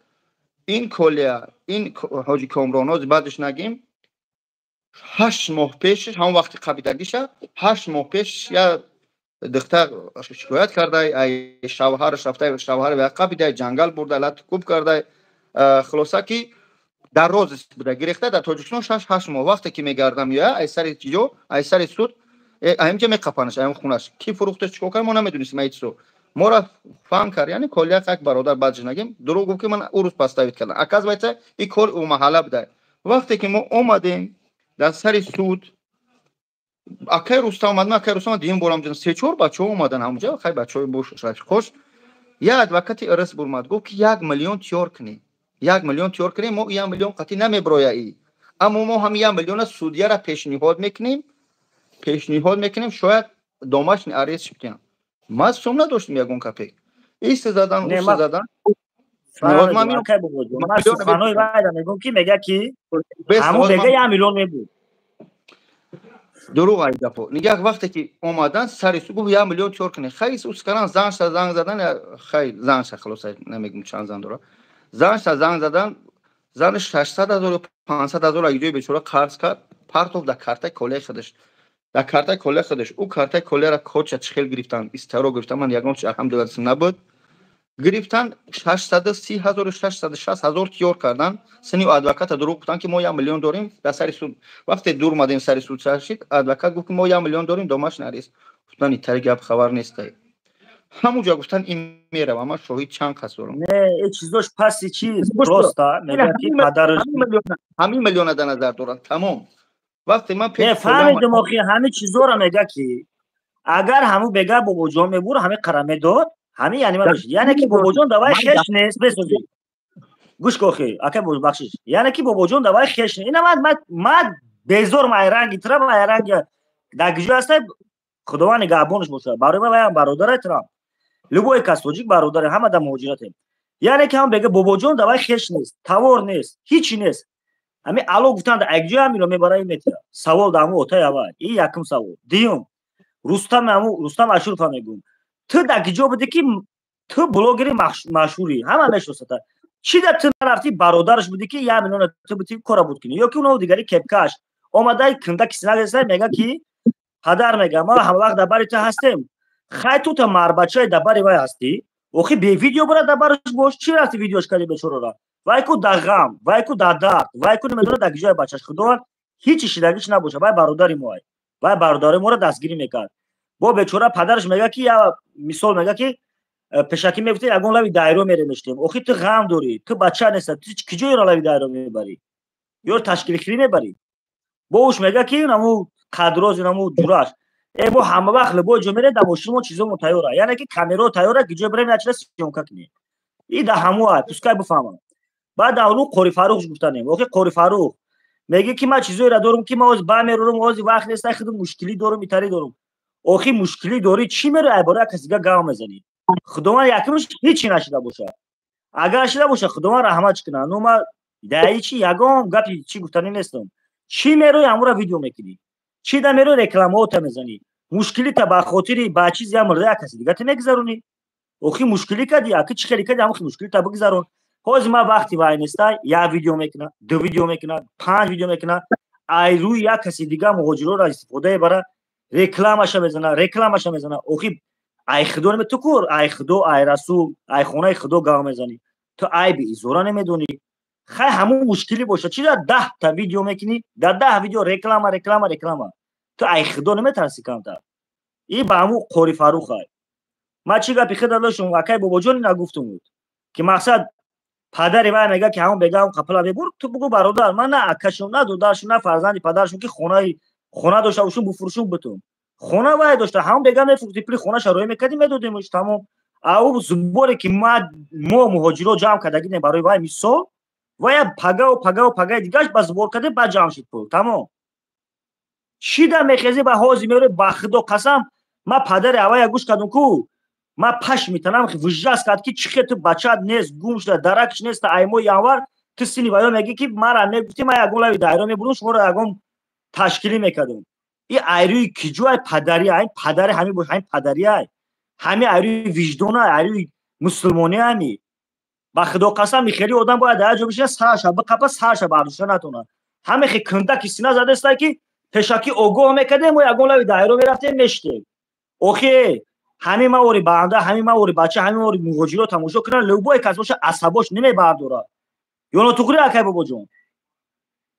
ин Коля, ин ҳоҷи Комрон, ҳозир баъдеш нагим, 8 моҳ пешш, ҳамон вақти қабидагиша, 8 моҳ пеш я духтар шикоят кардай, ай шавҳараш рафтай, шавҳари вай қабидай, ҷангал бурда, лат куб кардай. Хулоса ки дар розыск буда, гирехта дар Тоҷикистон 6-8 моҳ. Вақте ки мегардам, ё ай сари ҷо, ай сари суд, аимҷа меқапанаш, аим хунаш ки фурӯхташ, чикор кард, мо намедонистем. Ай чизо моро фаҳм кард, яъне Коля як бародар, баъдш нагим, дурӯғ гуфт, ки ман ӯ рӯз подставить кардам. Оказывается, и кор ӯ маҳалла буда. Вақте ки мо омадем дар сари суд, акай Рустам омад, ман акай Рустам дуюм борам, се чор бачаҳо омадан ҳамуҷа, хай бачаҳои бош рафиқош. Як адвокати РС бурмад, гуфт, ки 1 миллион тиёр кунем, 1 миллион тиёр кунем, мо 1 миллион қатъӣ намеброя и, аммо мо ҳам 1 миллиона судьяра пешниҳод мекунем, шояд домашний арест шудем. Ман сум надоштем, ягон копейка. Ист задан, уст задан. Суханои вайда мегӯм, ки мега, ки ҳамун бега 1 миллион мебуд. Дурӯғ ай гапо. Нигаҳ, вақте ки омадан сари су, гуфт, 1 миллион тиёр кунем. Хай, ускаран занша занг задан, хай занша, хулоса намегум чанд зан дора. Занша занг задан, зани 600 0 ё 500 000 ҷои бечора қарз кард, партов дар картаи Колияи худаш, дар картаи Колия худаш. Ӯ картаи Колияра кодша чихел гирифтан, истаро гирифтан, ман ягон чи, алҳамдулилла, набуд. Гирифтан, 630 0-у 660 000 тиёр кардан. Сини адвоката дурӯғ гуфтан, ки мо 1 миллион дорем. Дар сари суд, вақте дур омадем, сари суд сар шид, адвокат гуфт, ки мо 1 миллион дорем, домашний арест. Гуфтан, итари гап хабар нестай. Ҳамуҷа гуфтан, ин мерава, ман шоҳид чанд кас дорам. Не, э чизош паси чиз, просто мега, ки падараш ҳамин миллиона дар назар доранд, тамом. Вақте ман не фаҳмидем, охи ҳамин чизоро мега, ки агар ҳамун бега Бобоҷон мебур, ҳамин қара медод, ҳамин яъне ман, яъне ки Бобоҷон давай хеш нест. Бесозӣ, гӯш ка, охи ака, бахшиш, яъне ки Бобоҷон давай хеш нест. Ина ман безорм ай ранги тира, ай ранги дар гиҷо ҳастай, худованд нигаҳбонаш бошад. Барои ман ваям бародарай тирам, любой кас тоҷик бародаре, ҳама дар муҳоҷиратем. Яъне ки ҳам бега Бобоҷон давай хеш нест, тавор нест, ҳичи нест. Ҳами ало гуфтанд, акҷо ҳамино мебара, ин метира. Савол дар ҳамун отаи аввал, ин якум савол. Дуюм, Рустам, ҳамун Рустам Ашурова мегӯм. Ту дар киҷо будӣ, ки ту блогери машҳурӣ, ҳама мешиносата. Чӣ да ту нарафтӣ, бародараш будӣ, ки 1 миллиона ту бутӣ, кора буд кунӣ? Ё ки уно дигари кепкаш омадай, кунда кисина мега, ки падар мега, ма ҳамавақт дар бари ту ҳастем. Хай, ту та марбачаи дар бари вай ҳастӣ. Охи, бе видео бара, дар бараш бош. Чӣ рафти видеош кардӣ бечорора? Вай ку дар ғам, вай ку дар дард, вай ку намедонад дар киҷои бачаш. Худованд ҳичи шидагиш набошад. Вай бародари моай, вай бародари моро дастгирӣ мекард. Бо бечора падараш мега, ки я мисол мега, ки пешакӣ мегуфти, ягон лави дайро меремештем. Охи, ту ғам дорӣ, ту бача неста, ту киҷоеро лави дайро мебарӣ ё ташкилхирӣ мебарӣ? Бо уш мега, ки наму қадрози наму ҷураш э мо ҳама вақт любой ҷо мерем, дар мошини мо чизомо тайёра, яъне ки камерао тайёра, ки ҷо бирем, ячила съёмка кунем. И да ҳамуа пускай бифаҳмам. Баъд авлу Қори Фаррух гуфтанем. Охи, Қори Фаррух меги, ки ман чизоеро дорум, ки ман ози бамерорум, ози вақт неста, худум мушкилӣ дорум, итарӣ дорум. Охи, мушкилӣ дорӣ, чӣ мерои айбораи кас дига гав мезанӣ? Худованд якумш ҳичи нашида бошад. Агар шида бошад, Худованд раҳматш кунад. Ну ма даи чи ягон гапи чӣ гуфтанӣ нестам. Чӣ мерои ҳамура видео мекунӣ? Чӣ да мерои рекламаота мезанӣ? Мушкилита ба хотири ба чизи я мурда як каси дига ту мегузаронӣ? Охи, мушкилӣ кади, аки чӣ хеле кади, ҳамухи мушкилита бигузарон. Ҳозир ман вақти вай неста, як видео мекунад, ду видео мекунад, панҷ видео мекунад, ай рӯи як каси дига муҳоҷирора истифода мебара, рекламаша мезана, рекламаша мезана. Охи, ай худо неме ту кур, ай худо, ай расул, ай хонаи худо гав мезанӣ. Ту айби изора намедонӣ. Хай, ҳамун мушкилӣ бошад, чи дар 10-та видео мекунӣ, дар 10 видео реклама, реклама, реклама? Ту ай худо наметарсӣ камтар? И ба ҳамун Қори Фаррухай ман чӣ гапи худа доштум, акай Бобоҷони нагуфтум буд, ки мақсад падари вай мега, ки ҳамон бега қапила бебур. Ту бугу, бародар, ман на акашум, на додаршум, на фарзанди падаршум, ки хонаи хона дошта бошум, буфурӯшум бутум. Хона вай дошта, ҳамон бега мефурӯхти, пули хонаша роӣ мекардӣ, медодемш, тамом. Ау зуборе, ки мо муҳоҷиро ҷамъ кардагидем барои вай, мисол, вая пагаву пагаву пагаи дигаш ба сбор кардем, ба ҷамъ шид пул, тамом. Чӣ да мехезӣ, ба ҳозир меорӣ? Ба худо қасам, ман падари авая гӯш кардум ку, ман паш митанам, ужас кард, ки чӣ хел ту бачаат нест, гум шуда, даракш нест, аймои январ ту сини ваё мегӣ, ки мара мегуфтӣ, ман ягон лави дайро мебурдум, шуморо ягон ташкилӣ мекардум. И айрӯи киҷо ай падари, ай падари ҳами бош, ҳами падари, ай ҳами айрӯи виҷдон, ай айрӯи мусулмонӣ. Ҳами ба худо қасам, хеле одам бояд дар ҷо бишина, сараша биқапа, сараша бардошта натонад. Ҳаме хе кунда ки сина задеста, ки пешакӣ огоҳ мекардем, мо ягон лави дайро мерафтем, мештем. Охи, ҳамин мавори банда, ҳамин мавори бача, ҳамин мавори муҳоҷиро тамошо кунанд, любой кас боша, асабош намебардорад. Ё нотуғри, акай Бобоҷон?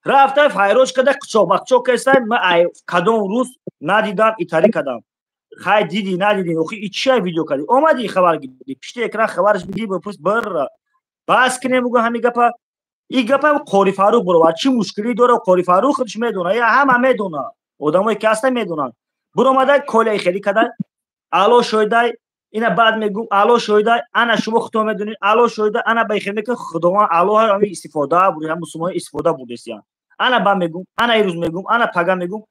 Рафта файрош када, қучоқбақчоқ кестай, ма ай кадом рӯз надидам, итарӣ кадам. Хай, дидӣ, надидӣ, охи, и чия видео кардӣ, омадӣ, хабар гирди, пишти экран хабараш бидӣ, бипурс, бирра бас кинем, бугӯ ҳамин гапа. И гапа Қори Фаррух буровад, чӣ мушкилӣ дора, Қори Фаррух худаш медона, я ҳама медона, одамое ки ҳастан медонанд. Буромада колаи хелӣ када, ало шоидай, ина баъд мегум, ало шоидай, ана шумо худтон медонед, ало шоидай, ана ба хел мекун. Худованд аллоҳ ҳами истифода бурд, мусулмон истифода бурдесиян. Ана ба мегум, ана ирӯз мегум, ана пага мегум.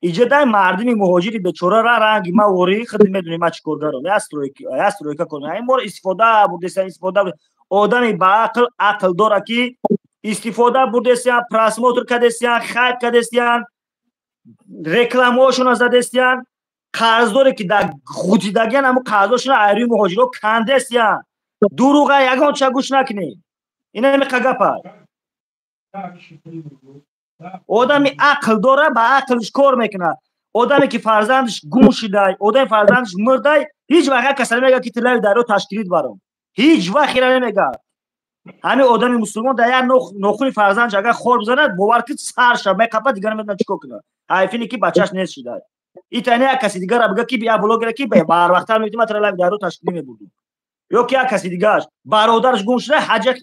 Иҷодай мардими муҳоҷири бечора ра ранги ма ворӣ, худ медонӣ ма чӣ коргарам, я стройка кор, моро истифода бурдесиян, истифода. Одами ба ақл ақл дора, ки истифода бурдесиян, просмотр кардесиян, хайп кардесиян, рекламаҳошона задестиян. Қарздоре, ки дар ғутидагиан, ҳамун қарздошона айрӯи муҳоҷиро кандестиян. Дуруға ягон ча гӯш накунед, ина миқа гапа. Одами ақл дора, ба ақлш кор мекунад. Одаме, ки фарзандаш гум шидай, одами фарзандаш мурдай, ҳеҷ вақт як каса намегӯяд, ки тиллаи дарё ташкилит баром. Ҳеҷ вақт ира намегӯяд. Ҳамин одами мусулмон дар як нохуни фарзандаш агар хор бизанад, бовар ки сарша меқапад, дигар намедонад чӣ кор кунад. Ҳайфине, ки бачааш нест шидай. Итани як каси дигара бига, ки як блогера, ки барвақттар мегӯяд, ман тиллаи дарё ташкилӣ мебурдум, ё ки як каси дигааш бародараш гум шуда, ҳаҷа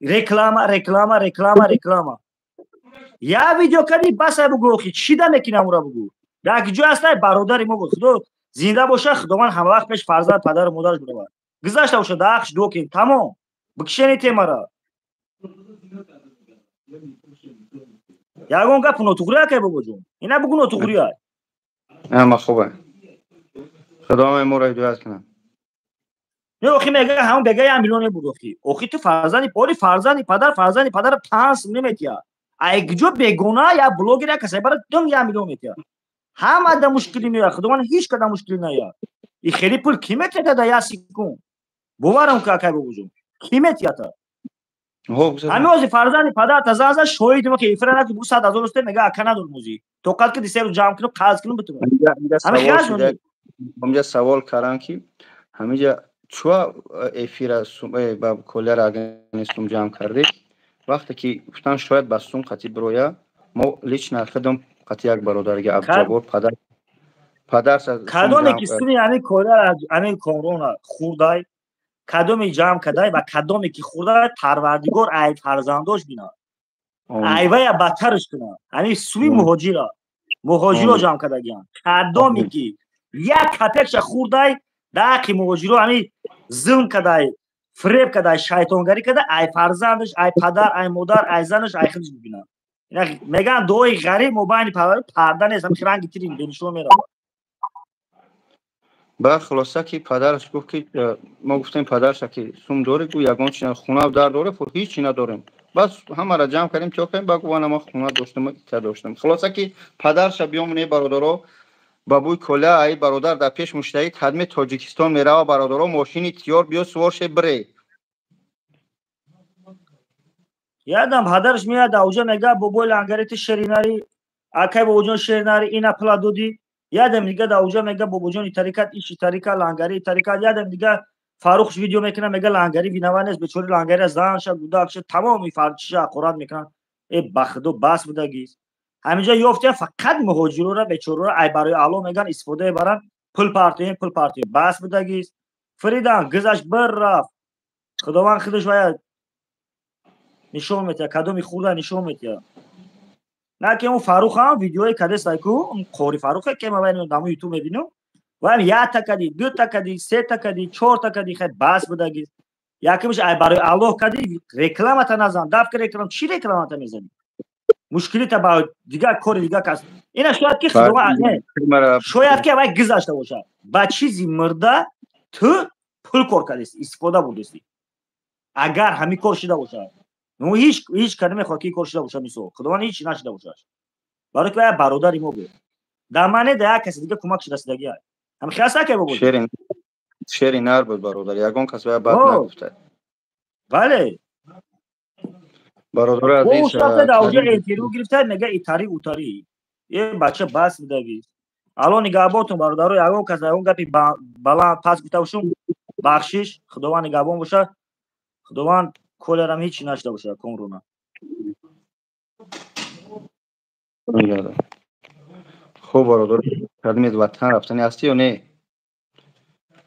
реклама, реклама, реклама, реклама. Я видео кардӣ, бас, ай бугӯ, охи, чӣ да мекунӣ, амура бугӯ. Дар ҷо ҳастай, бародари мо буд, худо зинда боша, худованд ҳамавақт пеш фарзанд, падару модараш биравад, гузашта боша, дар ҳақш дуо кунем, тамом, бикишени темара. Ягон гапу нотуғрӣ, акай Бобоҷон? Ина бугӯ, нотуғрӣ ай. Ама хубе, худо моро ҳидоят кунад. Не, охи, мега, ҳамон бега 1 миллион буд. Охи, охи, ту фарзанди ори, фарзанди падар, фарзанди падар 5 сум наметиҳад. Ай куҷо бегона як блогер, як касе бара дум 1 миллион метиҳад? Ҳама да мушкилӣ меояд, худованд ҳеҷ када мушкилӣ наояд. И хеле пул ки метиҳад дар як секунд? Боварам ки, акай бобоҷон, ки метиҳад? Ҳамин ҳозир фарзанди падарта зан зад, шоҳиди мо ки эфира наки, бу 100 000 русте, мега, ака, надорам, ҳозир тоқат ки 3 рӯз ҷамъ кунам, қарз кунам, битунам. Ҳаминҷа савол кардам, ки ҳаминҷа чуа эфира ба коляра агар сум ҷамъ кардед. Вақте ки гуфтан, шояд ба сум қатӣ бироя, мо лично худам қатӣ як бародарги Абдуҷаббор падар падар. Кадоме ки суми ҳамин коляра, ҳамин Комрона хурдай, кадоме ҷамъ кадай ва кадоме ки хурдай, Парвардигор ай фарзандош бинад, айвая бадтарш кунад. Ҳамин суми муҳоҷира, муҳоҷиро ҷамъ кардагиам, кадоме ки як капекша хурдай, дар ҳаққи муҳоҷиро ҳамин зулм кадай, фиреб кадай, шайтонгарӣ кадай, ай фарзандаш, ай падар, ай модар, ай занаш, ай худаш бибинад. Мегӯянд, дуои ғариб мобайни парда нест, ҳамин ранги тири бенишон меравад. Ба хулоса, ки падараш гуфт, ки мо гуфтем падараша, ки сум дорӣ? Гу, ягон чи хуна дар доре, ҳеҷ чи надорем. Бас ҳамаро ҷамъ кардем, чо кардем, ба гу, ма хуна доштам, ита доштам. Хулоса, ки падараша биёмоне, бародаро, ба бӯи коля ай бародар дар пеш муштаи кадме Тоҷикистон мерава. Бародаро, мошини тиёр биё, сувор ше, бире. Ядам падараш меяд ауҷа, мега, бобои лангари, ту шеринари, акай бобоҷон, шеринари, ина пула додӣ. Ядам дига даужа мега, бобоҷон итарикат, иш итарика, лангари итарикат. Ядам дига Фарухш видео мекунад, мега, лангари виноват нест, бечори лангари занша, гудакша, тамоми фарчиша ҳақорат мекунад. Э, ба худо, бас будагист. Ҳаминҷа ёфтия фақат муҳоҷирора, бечорора, ай барои Алло меган, истифода мебаранд, пул партоем, пул партоем. Бас будагист, фиридан гузашт, бир рафт. Худованд худаш вая нишон метиҳад, кадоми хурда нишон метиҳад. На ки он Фарух ҳам видеои кадестай ку, қори Фарухе, ки ма дамо Ютуб мебинам, ваям якта кади, дута кади, сета кади, чорта кади. Хай, бас будаги. Якимш, ай барои Аллоҳ кади, рекламата назан, дафка реклама чӣ, рекламата мезанӣ, мушкилита ба дигар кори дигар кас. Ина шояд ки шояд ки вай гузашта бошад, ба чизи мурда ту пул кор кардеси, истифода бурдеси. Агар ҳамин кор шида бошад, ну ҳеҷ кар намехоҳад, ки кор шида бошад. Мисол, Худованд, ҳеҷ нашида бошад, барои ки вай бародари мо буд. Дар маъне да як каси дига кӯмак расидагӣ ҳам хиаста ки бобо. Шери нар буд, бародар, ягон кас вай бад нагуфта. Бале. Бародари азиз, интервю гирифта, мега, итари утари е бача, бас будаги. Алло нигаҳботон, бародаро. Ягон кас ягон гапи баланд пас гуфта бошум, бахшиш. Худованд нигаҳбон бошад. Худованд колярам ҳеҷ нашуда бошад, Комруна. Хуб, бародар, кадмед ватан рафтани ҳастӣ ё не?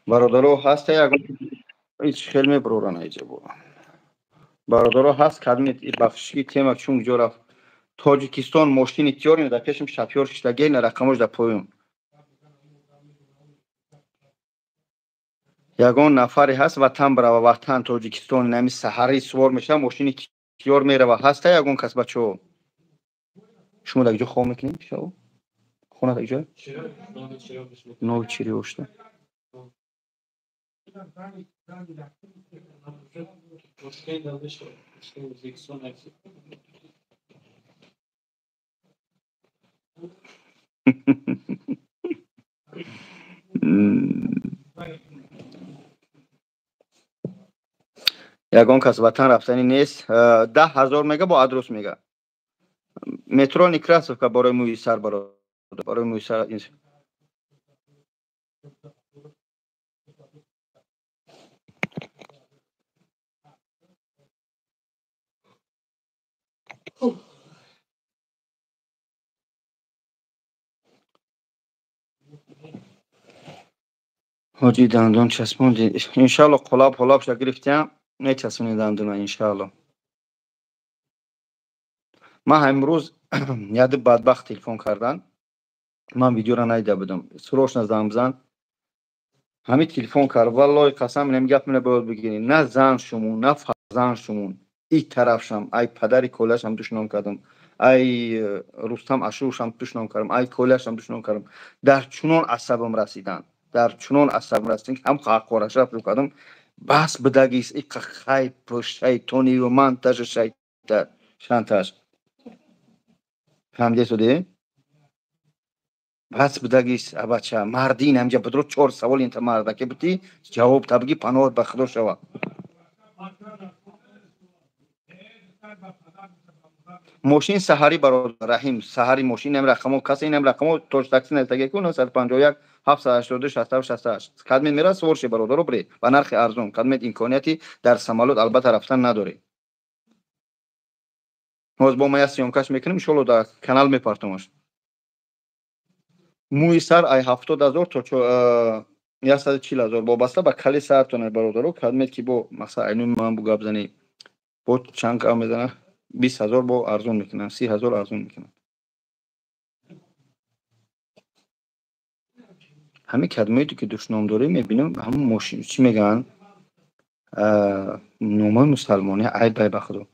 Бародаро, ҳаста ягон ҳеҷ хел мебароран айҷа. Бародаро, ҳаст кадмед бахшиши тема чун ҷо рафт? Тоҷикистон мошини тиёр дар пешам шофёр шиштаге, на рақамош дар поён. Ягон нафаре ҳаст ватан барава, ватан Тоҷикистон, нами саҳари сувор мешава, мошини тиёр мерава? Ҳаста ягон кас, бачаҳо? Шумо дар ҷо хоб мекунед шаво? Хона дар ҷо нови чириошта. Ягон кас ватан рафтанӣ нест? 10 000 мега, бо адрос мега, метро Некрасовка, барои мӯи сар, барои мӯи сар. Ҳоҷи, дандон часпонди? Иншалло, қолаб ҳолабша гирифтиам, мечаспонем дандона, иншалло. Ман имрӯз яду бадбахт телефон кардан, ман видеоро надида будам, срочно занг бизан. Ҳамин телефон кард, валлоҳи қасам, инам гап мена бояд бигирӣ, на зан шумун, на фарзанд шумун, и тарафшам, ай падари колаашам душном кардам, ай Рустам Ашуршам душном кардам, ай колаашам душном кардам. Дар чунон асабам расидан, дар чунон асабам расидан, ки ҳам ҳақораша шурӯъ кардам. Бас бидагис, иқа хайп, шайтонию ман даже шайта шантаж. Фаҳмидесуди? Бас будагис абача мардин ҳамҷа будро чор савол инта мардаке бути ҷавоб табги паноҳ ба худо шава. Мошин саҳарӣ бародар Раҳим, саҳари мошин инам рақамо касе инам рақамо тош такси нестаге ку 951 782 67 68. Кадмет мера сувор ши бародаро бре ба нархи арзон. Кадмет имконияти дар самолёт албатта рафтан надорӣ. Ҳоз бо ма як съёмкаш мекунем, иншоалло дар канал мепартомаш. Мӯи сар ай 70 000 то 140 000 вобаста ба кали сартон бародаро. Кадмет ки бо масалан айнуи ман бу гап занӣ бо чанд кам мезана 20 000 бо арзон мекунам, 30 000 арзон мекунам. Ҳамин кадмое ки душном дорем мебинам ҳамон мошин чӣ мегӯянд номои мусалмонӣ айб ай ба худо.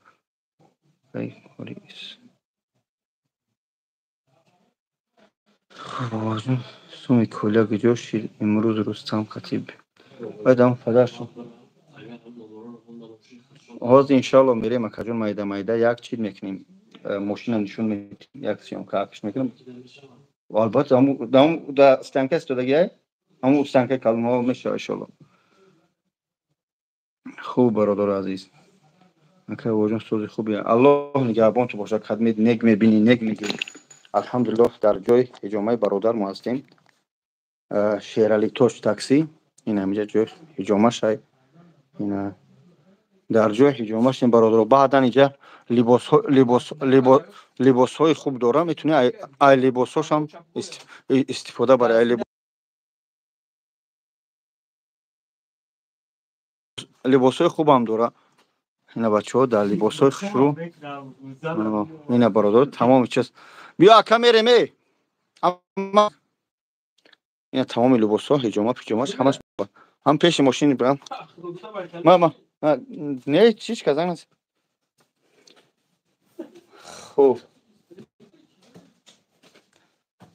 Суми коля куҷо шид имрӯз Рустам Хатиб? Байдам падаршон. Ҳозир иншоалло мерем акаҷон майда майда як чиз мекунем. Мошина нишон медиҳем, як съёмка акш мекунем. Албатта да станка истодагиай, ҳамун станкаи калонҳо мешава иншоалло. Хуб бародари азиз. Ака воҷон сози хуби. Аллоҳ нигаҳбон ту бошад. Кадмет нек мебинӣ, нек мегирӣ. Алҳамдулиллоҳ дар ҷои ҳиҷомаи бародар мо ҳастем. Шерали тош такси. Ин ҳамиҷа ҷои ҳиҷомашай. Ина дар ҷои ҳиҷомаш ин бародаро. Баъдан иҷа либосҳои хуб дорам, метавонӣ ай либосҳошам истифода барӣ. Ай либосҳои хубам дора. Ина бачаҳо дар либосҳои хушрӯ. Ина бародаро тамоми чиз. Биё ака мерем э. Ина тамоми либосҳо, ҳиҷома, пиҷомаш ҳамаш ҳам пеши мошини брам. Ма ма не чич казан аст. Хуб.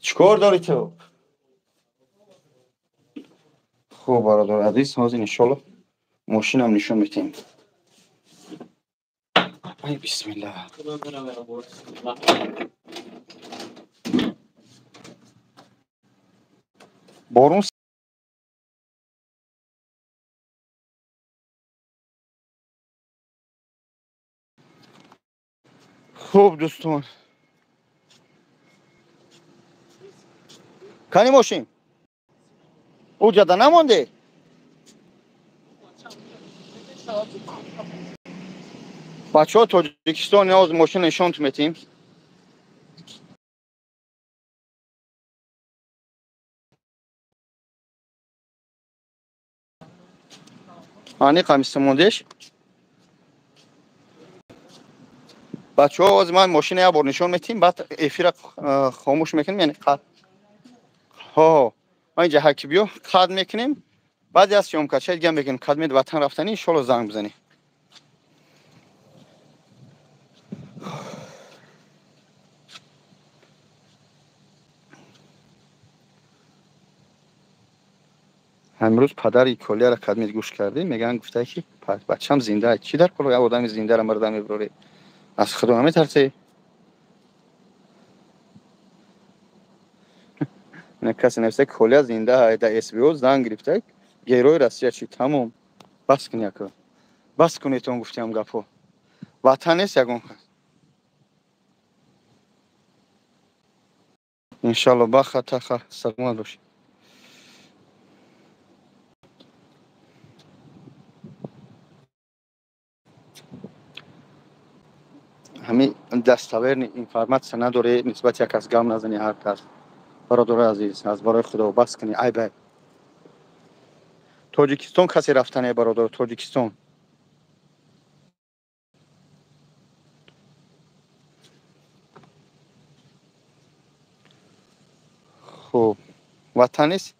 Чикор дорӣ ту? Хуб бародари азиз, ҳозир иншоалло мошинам нишон медиҳем. Ай бисмиллаҳ. Борун хуб дӯстон. Кани мошин? Ӯ ҷада намонде? Бачаҳо Тоҷикистон ҳоз мошин нишон метиҳем. Аниқ ҳамиста мондеш? Бачаҳо ҳозир ман мошина як бор нишон метиҳем, баъд эфира хомӯш мекунем, яъне қат. Ҳо, ман инҷа ҳаки биё, қат мекунем. Баъди аз съёмкача дига мекунем. Кадмет ватан рафтанӣ иншоалло занг бизанӣ. Ҳамрӯз падари Колияро кадмет гӯш кардем, мегӯянд гуфта ки бачам зинда аст. Чӣ дар кор як одами зиндаро мурда мебарорӣ? Аз худо наметарсӣ? Ина касе нависта Колия зинда аст, дар СВО занг гирифта, герои Россия чӣ? Тамом. Бас кун яко. Бас кунед он гуфтиам гапҳо. Ватан нест ягон кас. Иншалло баха таха саломат бошед. Ҳамин достоверный информация надорӣ нисбати як кас гап назанӣ ҳар кас. Бародари азиз, аз барои худо бас кунӣ, айб айб. Тоҷикистон касе рафтане бародар, Тоҷикистон. Хуб, ватан нест?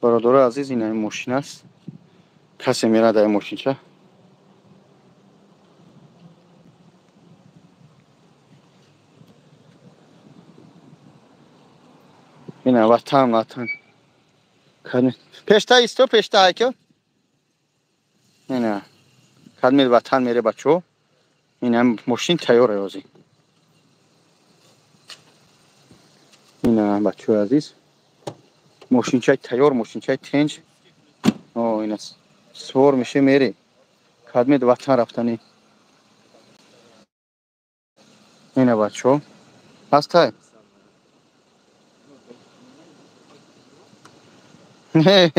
Бародари азиз, ин ҳамин мошин аст. Касе мерад дар ин мошинча? Ина ватан, ватан. Пешта исто, пешта айко. Ина. Кадмед ватан мере бачо. Ина мошин тайёр аёзи. Ина бачои азиз. Мошинчаи тайёр, мошинчаи тенҷ. О, ина сувор меше мере. Кадмед ватан рафтанӣ. Ина бачо. Ҳастай? Не,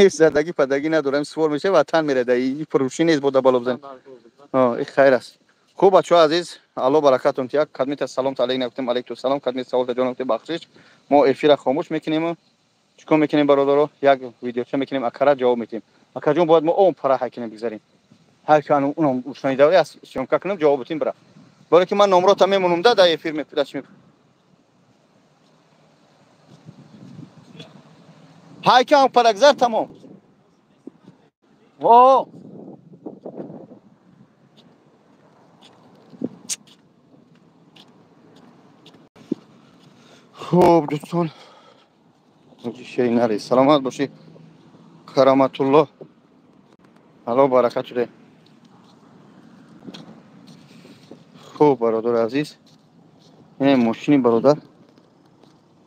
задагӣ падагӣ надорам, сувор меша ватан мерада. И фурӯшӣ нест бо дабало бизанем. И хайр аст. Хуб бачаҳо азиз, Аллоҳ баракатон тиҳад. Кадмета салом алейк нагуфтем, алейкум салом. Кадмет саволта ҷон нагуфтем, бахшиш. Мо эфира хомӯш мекунем. Чикор мекунем бародаро? Як видеоча мекунем, акара ҷавоб медиҳем. Акаҷон бояд мо он пара ҳай кунем бигзарем. Ҳар ки унам ушнаида аст, съёмка кунем, ҷавоб бидем бира. Барои ки ман номрота мемонам да дар эфир мепудаш меп. Ҳай ки ам парагзар тамом. Во! Хуб дӯстон, шей нари. Саломат бошӣ. Караматулло. Аллоҳ баракат шуде. Хуб бародари азиз, ин мошини бародар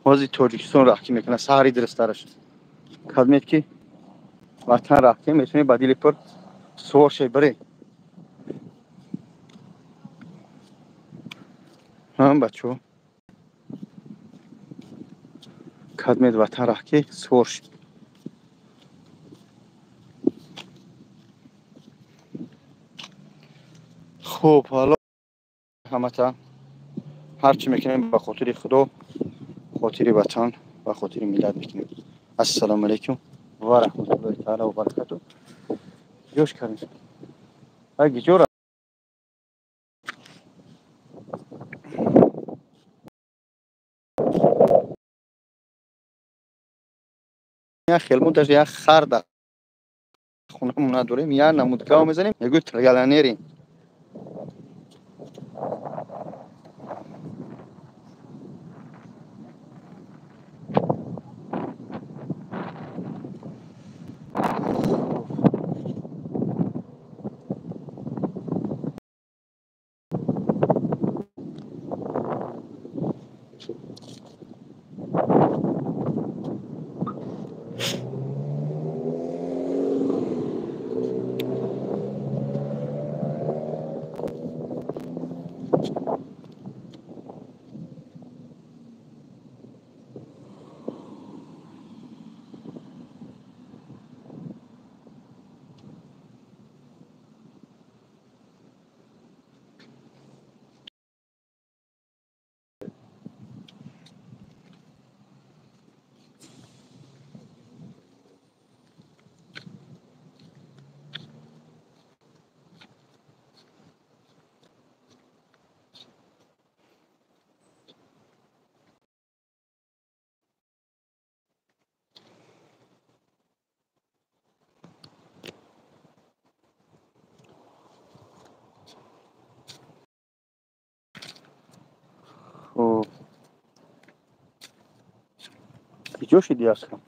ҳозир Тоҷикистон раҳкӣ мекунад, саҳари дурусттараш. Кадмед ки ватан раҳкӣ метавонӣ ба дили пур сувор шавӣ баре. Ҳам бачаҳо, кадмед ватан раҳкӣ сувор шед. Хуб, ҳало ҳамата ҳар чӣ мекунем ба хотири Худо, хотири ватан ва хотири миллат мекунем. Ассалому алайкум ва раҳматуллоҳи таала ва баракатуҳ. Ҷош кардем. Ай гиҷо як хелмон даже як хар дар хонамон надорем, як намуд гав мезанем, мегӯй триллионерем. Киҷо шиди аскам?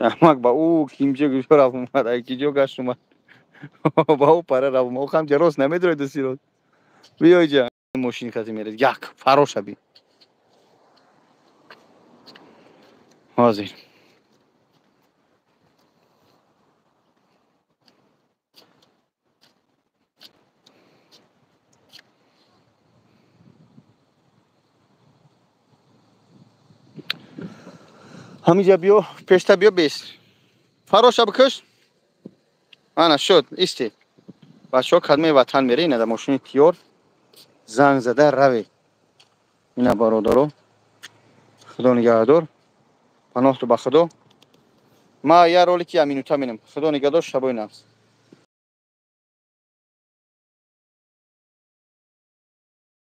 Аҳмақ ба ӯ кимҷо киҷо рафт омад, ай киҷо гашт омад. Ба ӯ пара рафт омад. Охам ҷа рост намедрои ду сирот. Биёй ҷа. Мошини касе меред. Як фароша би. Ҳозир. Ҳаминҷа биё, пешта биё бес. Фароша бикаш. Ана шуд, исти. Бачаҳо кадмеи ватан мере, ина дар мошини тиёр занг зада раве. Ина бародаро. Худо нигаҳдор. Паноҳту ба Худо. Ма я ролики я минута менем. Худо нигаҳдор, шабои нафс.